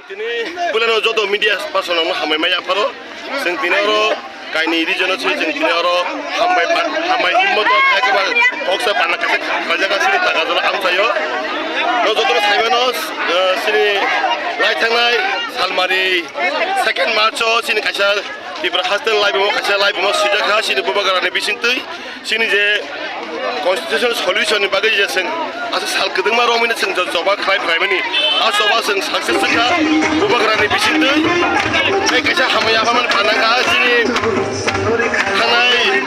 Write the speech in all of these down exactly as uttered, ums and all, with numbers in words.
Tini puilano joto media person rokno hambai maya pharo. Chwng tini oro kaini region o swi chwng tini oro hambai pan-, hambai himmo to ekbar oksa panna kaisa khlaijak sini taka jora amchaio. No joto saiba no, eh, sini lai thangnai salmari second March o sini kaisa Tripura haste live mo kaisa live mo sijak ha sini bubagrani bisingtwi. Chini je constitutional solution ni bagwi je chwng asa sal kwdwngma romwi no chwng joba khlai phlaimani, a joba chwng success wngkha bubagrani bisingtwi. Tei kaisa hamya aphaimani phanangkha chini thanai,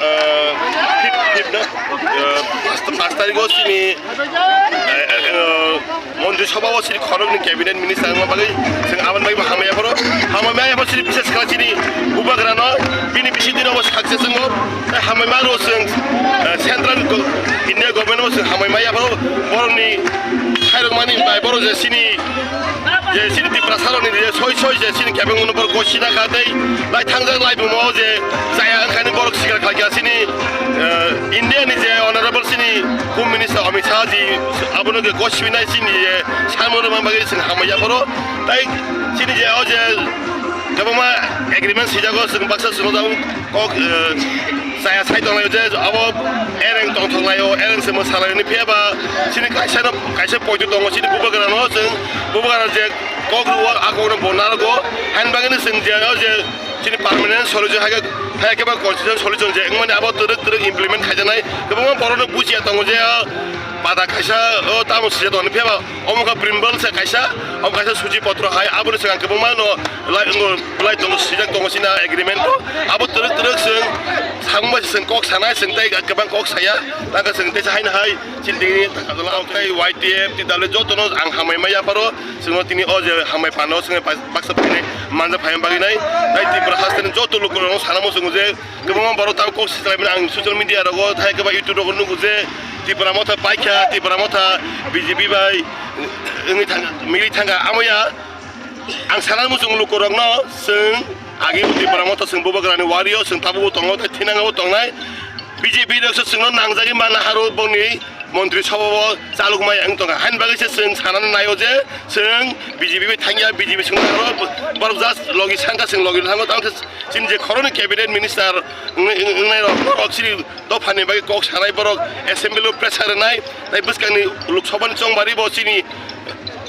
ah, fifth, fifth no, ah, pas, pas tarikh o chini, ah, ah, Montri Sabha o sini khoroknwi cabinet minister wngma bagwi chwng aboni bagwi bo hamya phoro. Hamya phoro sini bises kha sini bubagrano bini bisi dino bo success wngo. Tei hamya ma rw chwng, eh, central go-, India government bo chwng hamya maya phoro. Borokni khairokmani bai borok je sini, je sini Tiprasa rokni je soi soi je sini kebengmano borok gosina kha tei lai thangjak lai bumo je chaya wngkhani borok sikar khlaikha sini, eh, India ni je honorable sini Home Minister Amit Shah ji abono je gosibinai sini je Samung rwma bagwi chwng hamya phoro. Tai chini je o je kwbangma agreement swijago, chwng baksa chwng kok, eh, chaya sai tonglai je abo ereng tongthok laio, ereng se mwsa laio ni phiya ba chini kaisa no, kaisa poito tongo chini bubagra no, chwng bubagra je kok rwo a kok no bo narwgo. Hain bagwi no chwng je o je chini permanent solution hai khe, hai khe ba constitutional solution je wngmani abo twrwk twrwk implement khaijaknai. Kwbangma borok no bujiya tongo je o pada kaisa o tamo sija tongo phiya ba omo kha Brimble se kaisa, omo kaisa suji potro hai aboni swkang kwbangma no lai, lai tongo, swijak tongo chini agreement o. Abo twrwk twrwk chwng samung bai se chwng kok sanai chwng tei kwbang kok saya. Tangkha chwng teisa haino hai chini tei Y T F, T W jotono ang hamai ma yapharo. Chwngno tini o je hambai phano chwngno baksa phainai manjak phaima bagwi nai. Tai Tripura hasteni joto lukurokno sana muchungo je kwbangma borok tabuk kok sichalaimani ang social media rogo, tai kwbang YouTube rogo nugo je Tipra Motha paikha, Tipra Motha B J P bai wngwi thangkha, mili thangkha. Amoya ang sana muchungo lukurokno, chwng agi Tipra Motha chwng bubagrani wario chwng tabukbo tongo, tai thinangbo tongnai. B J P rokse chwngno nangjagwi manna haro bongni Montri Sabha o chalokmaya wng tongkha. Haini bagwi se chwng sanani naio je chwng B J P bai thangya, B J P chwngno aro borok just logi sangkha, chwng logi thango. Tamo khe chini je khoroknwi cabinet minister wng-, wng-, wngnairok borok chini dophani bagwi kok sanai, borok assembly o pressure rwnai, tei bwskangni Lok Sabha ni chongbari bo chini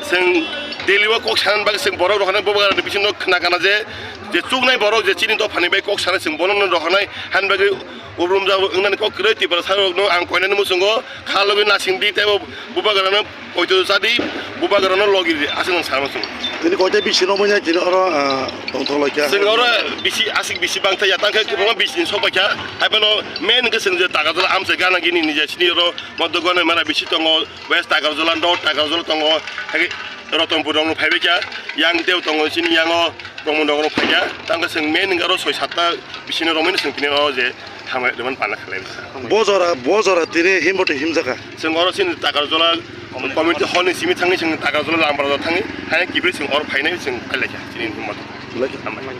chwng Delhi o kok sanani bagwi chwng borok rohornai, bubagrani bisingo khna kana je, je chuknai borok je chini dophani bai kok sanai chwng bono rohornai. Haini bagwi Ubrum jabo wngnani kok kwrwi Tiprasa rokno ang koinani muchungo kha logwi nasing di, tei bo bubagrano poito cha di, bubagrano logi di, aswk nang sama chwng. Tini koita bisi no manya tini oro, ah, tongthok lai kha. Chwng oro bisi, aswk bisi bang thai ya, tang khe kwbangma bisi ni sok pai kha. Hai phano main hwnkhe chwng je Takarjala amchai gana gini ni je sini oro Madhya Gana mara bisi tongo, West Takarjala, North Takarjala tongo, hai Ratanpur rok no phai bai kha, yang tei tongo chini yango. Tongmung dogoro phaikha, tangkhe chwng main hwnkhe aro soi satta bisino romwi chwng tini o je hambai rwmani pana khlai. Bo jora, bo jora tini himbo twi himjakha. Chwng oro chini Takarjala community hall ni simi thangwi chwng Takarjala Lambarajak thangwi, haino kiphilwi chwng oro phainai chwng phailaikha chini himbo. Hambai.